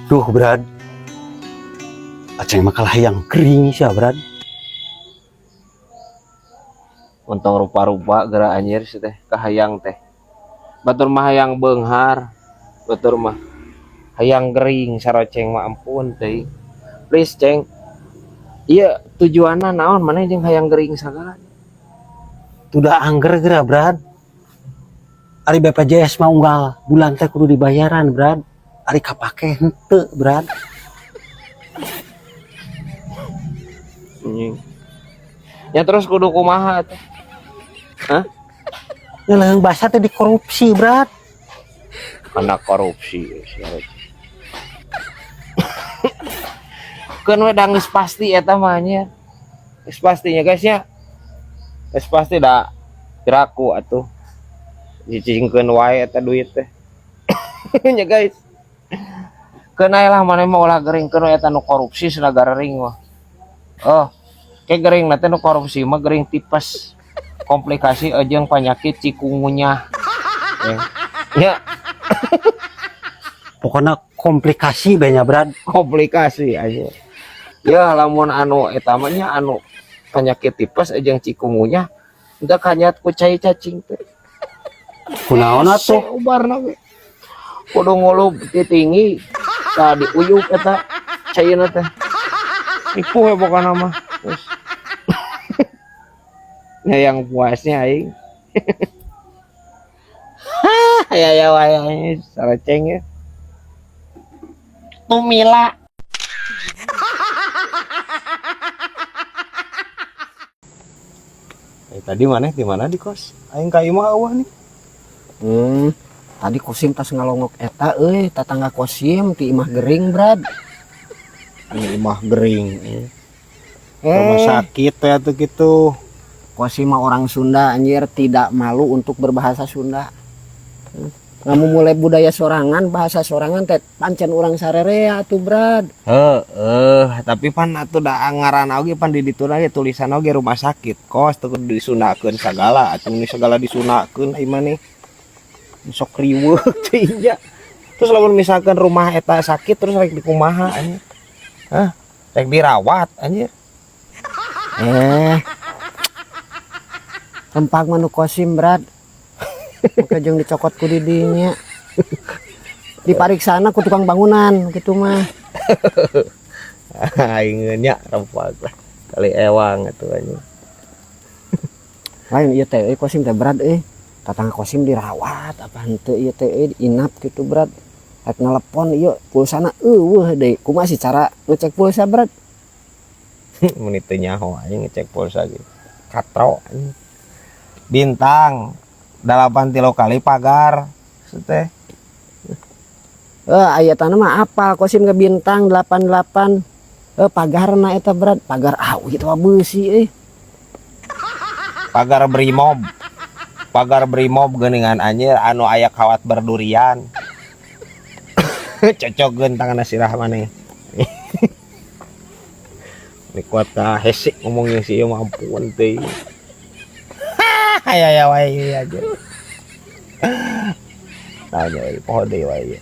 Duh, Brad. Aceng mah kalah hayang gering sia, Brad. Untung rupa-rupa geura anjir si teh kahayang teh. Batur mah hayang beunghar. Batur mah hayang gering saroceng mah, ampun teuing. Please, Ceng. Iya, tujuanna naon maneh jeung hayang gering sagala? Udah angger geura, Brad. Ari BPJS mah unggal bulan teh kudu dibayaran, Brad. Ari kapake henteu, Brad. Anjing. Ya terus kudu kumaha teh? Hah? Ya leung basa teh dikorupsi, Brad. Anak korupsi saroceng. Keun we da geus pasti eta mah nya. Geus pastinya, guys, ya. Geus pasti da piraku atuh. Dicicingkeun wae eta duit teh. Nya, guys. Keun aya lah maneh mah ulah gering, keun we eta nu korupsi cenah garering mah. Oh, kayak gering nanti nu korupsi mah gering tipes. Komplikasi jeung penyakit cikungunya. Ya. Ya, Pokoknya komplikasi banyak, Brad. Komplikasi aja. Ya lamun anu eta mah nya anu penyakit tipes jeung cikungunya teu kanyat ku cai cacing teh. Kunaon atuh? Hese ubarna ge. Kudu ngulub ti tinggi ka diuyuk eta caina teh. Ripuh we pokona mah. Terus. Ya yang puasnya aing. Ya ya wae aing saroceng ya. Tumila. Eh, tadi mana di mana di kos? Aing ka imah eueuh nih. Tadi Kosim tas ngalongok eta euy, tatangga Kosim ti imah gering, Brad. Ini imah gering. Eh. Rumah sakit ya tuh gitu. Kosim mah orang Sunda anjir, tidak malu untuk berbahasa Sunda. Ngamu mulai budaya sorangan, bahasa sorangan teh pancen urang sarerea tuh, Brad. Heeh, tapi pan atuh da ngaran oge pan di ditu ge tulisan oge rumah sakit kos teu kudu disundakeun sagala, atuh ini segala disundakeun ai maneh. Sok riweuh teh nya. Terus lamun misalkan rumah eta sakit terus rek dikumaha anjir? Hah? Rek dirawat anjir. Eh. Rempag mah nu Kosim, Brad. Maka jeung dicokot ku di dinya. Dipariksana ku tukang bangunan gitu mah. Aing nya rempag lah. Kali ewang atuh anjing. Lain ieu teh euy, Kosim teh, Brad euy. Tatangga Kosim dirawat apa henteu ieu teh euy, inap gitu, Brad. Rek nelepon ieu pulsana eueuh deui. Kumaha sih cara ngecek pulsa, Brad? Mun teu nyaho anjing ngecek pulsa ge. Katro anjing. Bintang 8 3 kali pagar teh. Eh, aya tanah mah apa Kosim ke bintang 88 eh pagarna eta, Brad, pagar awi itu beusi euy. Pagar Brimob. Pagar Brimob geuningan anjir anu aya kawat berdurian. Cocokeun tangan sirah maneh. Ini kuat ka hese ngomongnya sih ieu mah, ampun teuing. Aya ya wae ieu aja. Tanya euy, poho deui wae ieu.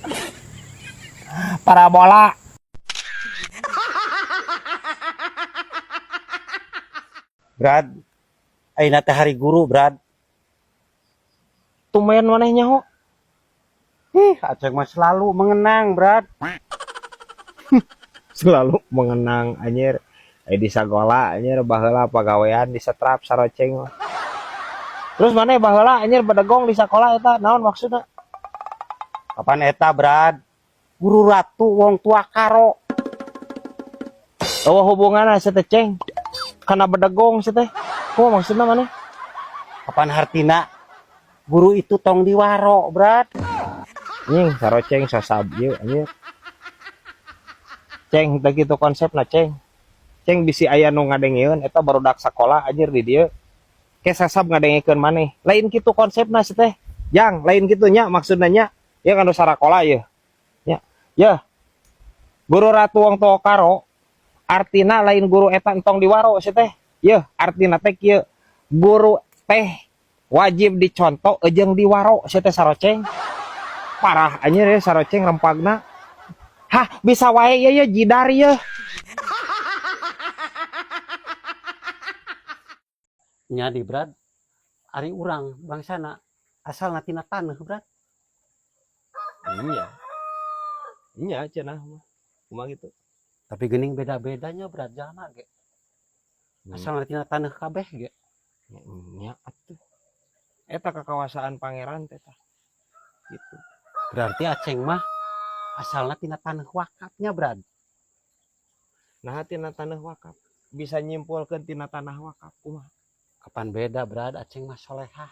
Parabola. Brad. Ayeuna teh hari guru, Brad. Tumben maneh nyaho. Ih, Aceng mah selalu mengenang, Brad. Selalu mengenang anjir. Eh, di sagola anjir baheula pagawean di setrap saroceng mah. Terus maneh baheula anjir bedegong di sakola eta naon maksudna? Kapan eta, Brad? Guru ratu wong tua karo. Eueuh hubunganna sia teh, Ceng. Kana bedegong sia teh. Kumaha maksudna maneh? Kapan hartina guru itu tong diwaro, Brad. Anjing saroceng sasab ieu anjir. Ceng, teu kitu konsepna, Ceng. Ceng, bisi aya nu ngadengeun eta barudak sakola anjir di dieu. Ke sasab ngadengekeun maneh. Lain kitu konsepna si teh. Jang, lain kitu nya maksudna nya. Ya kan nu sarakola ieu. Nya. Ya. Guru ratu wong tua karo artina lain guru eta entong diwaro si teh. Yeuh, artina teh kieu. Guru teh wajib dicontoh jeung diwaro si teh saroceng. Parah anjir ya saroceng rempagna. Hah, bisa wae ieu ye jidar ye. Nya di Brad, ari urang bangsana asalna tina taneuh, Brad. Iya. Iya cenah mah. Kumaha gitu. Tapi geuning beda-bedanya, Brad, jalma ge. Asalna tina taneuh kabeh ge. Nya atuh. Eta kakawasaan pangeran teh tah. Gitu. Berarti Aceng mah asalna tina taneuh wakafnya, Brad. Nah, tina tanah wakaf. Bisa nyimpulkeun tina tanah wakaf kumaha? Kapan beda, Brad, Aceng mah solehah.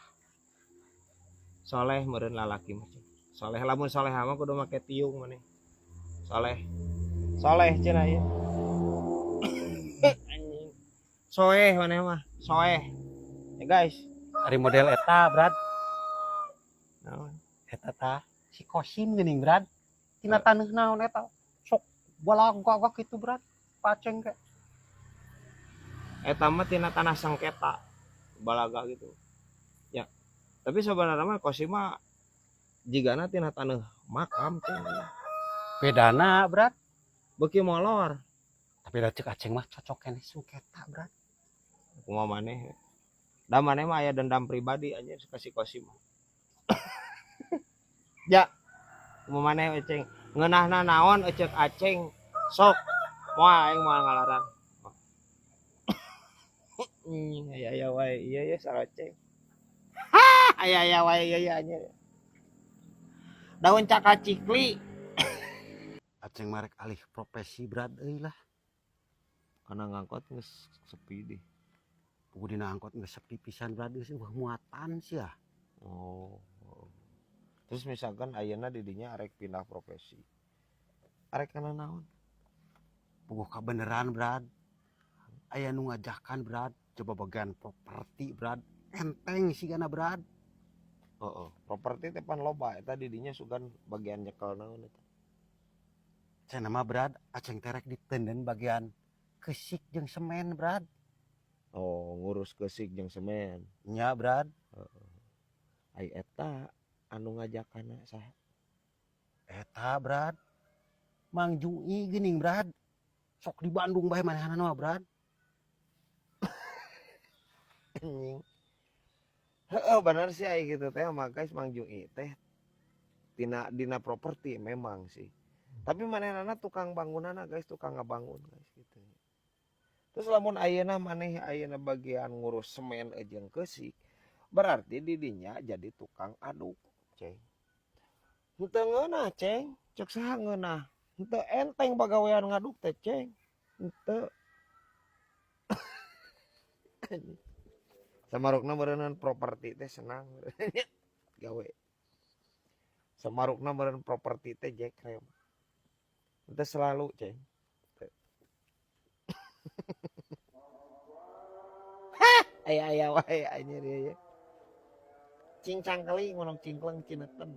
Soleh meureun lalaki mah. Soleh lamun soleh mah kudu make tiung maneh. Soleh. Soleh cenah ieu. Anjing. Soeh maneh mah, soeh. Ya guys. Ari model eta, Brad. Naon? Eta tah si Kosim geuning, Brad. Tina taneuh naon eta? Sok balagagak kitu, Brad. Paceng ge. Eta mah tina tanah sengketa. Balaga gitu. Ya. Tapi sebenarnya mah Kosim mah jigana tina taneuh makam cenah. Bedana, Brad. Beuki molor. Tapi da ceuk Aceng mah cocok keneh sengketa, Brad. Kumaha maneh? Da maneh mah aya dendam pribadi anjir ka si Kosim. Ya. Kumaha maneh Eceng? Ngeunahna naon eceuk Aceng? Sok. Moal aing moal ngalarang. Aya aya wae ieu ye saroceng. Aya aya wae ieu ye anjir. Daun cakacikli. Aceng marek alih profesi, Brad, euy lah. Kana ngangkot geus sepi deh. Puguh dina angkot geus sepi pisan, Brad, geus eueuh muatan sia. Oh. Terus misalkan ayeuna di dinya arek pindah profesi. Arek kana naon? Puguh kabeneran, Brad. Aya nu ngajakan, Brad, coba bagian properti, Brad. Enteng sigana, Brad. Heeh, properti teh pan loba eta di dinya sugan bagian nyekel naon eta. Cenah mah, Brad, Aceng terek ditenden bagian keusik jeung semen, Brad. Oh, ngurus keusik jeung semen. Nya, Brad. Heeh. Ai eta anu ngajakana saha? Eta, Brad. Mang Jui geuning, Brad. Sok di Bandung bae manehna mah, Brad. Anjing. Heeh, bener sih ai kitu teh mah guys, Mang Jui teh tina dina properti memang sih. Tapi manehna tukang bangunanna guys, tukang ngabangun guys gitu. Terus lamun ayeuna maneh ayeuna bagian ngurus semen jeung keusik, berarti di dinya jadi tukang aduk, Ceng. Henteu ngeunah, Ceng. Cek saha ngeunah? Henteu enteng pagawean ngaduk teh, Ceng. Henteu. Samarukna meureunnan properti teh senang gawe. Samarukna meureun properti teh jekrem. Henteu selalu, Ceng. Aya aya wae anjir ieu. Cincang keling manok cingkleng cineten.